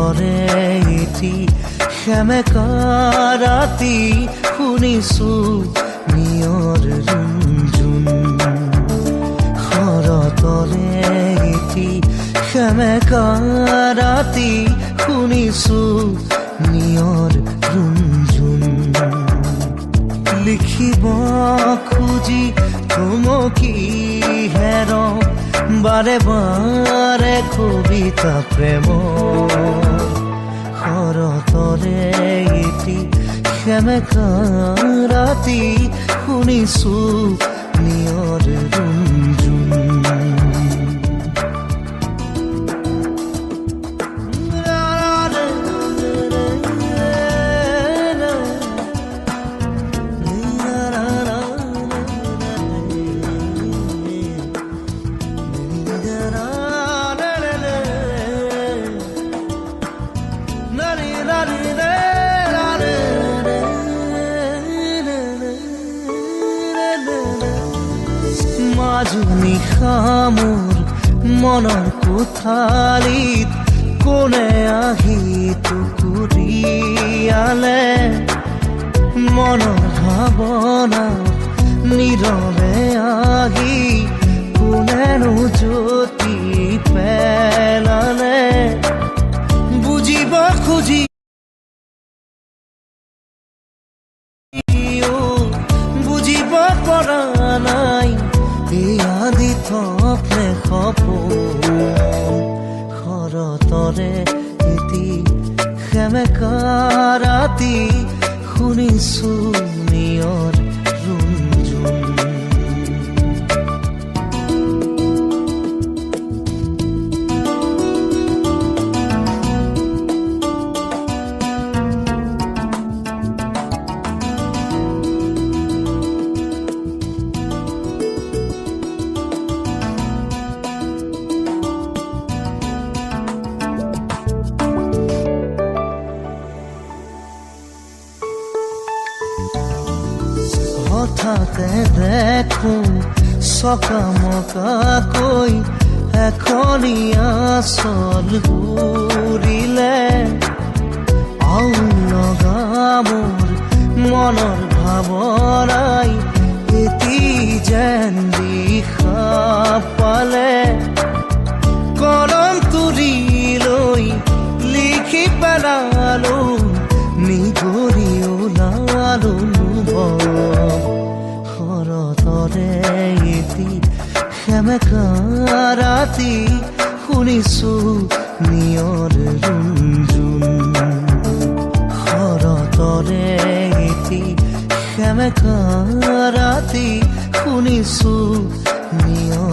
শৰতৰে এটি সেমেকা ৰাতি শুনিছো নিয়ৰ ৰুণজুন। শৰতৰে এটি সেমেকা ৰাতি শুনিছো নিয়ৰ ৰুণজুন। লিখিব খুজি থমকি হেৰ বাৰে বাৰে কবিতা প্ৰেম। শৰতৰে এটি সেমেকা ৰাতি শুনিছো নিয়ৰ ৰুণজুন। মাজনিশা মোৰ মনৰ কোঠালিত কোনে আহি টুকুৰিয়ালে, মনৰ ভাৱনা নীৰৱে আহি কোনেনো জ্যোতি পেলালে। বুজিব খুজি বুজিব পৰা নাই এই আদি থপনে সপোন। শৰতৰে এটি সেমেকা ৰাতি শুনিছো নিয়ৰ ৰুণজুন। হঠাতে দেখো চকামকাকৈ এখনি আচল ঘূৰিলে, আউল লগা মোৰ মনৰ ভাৱনাই এটি যেন দিশা পালে। কলম তুলি লৈ লিখি পেলালো নিগৰি ওলালো। শৰতৰে এটি সেমেকা ৰাতি শুনিছো নিয়ৰ ৰুণজুন। শৰতৰে এটি সেমেকা ৰাতি শুনিছো নিয়ৰ।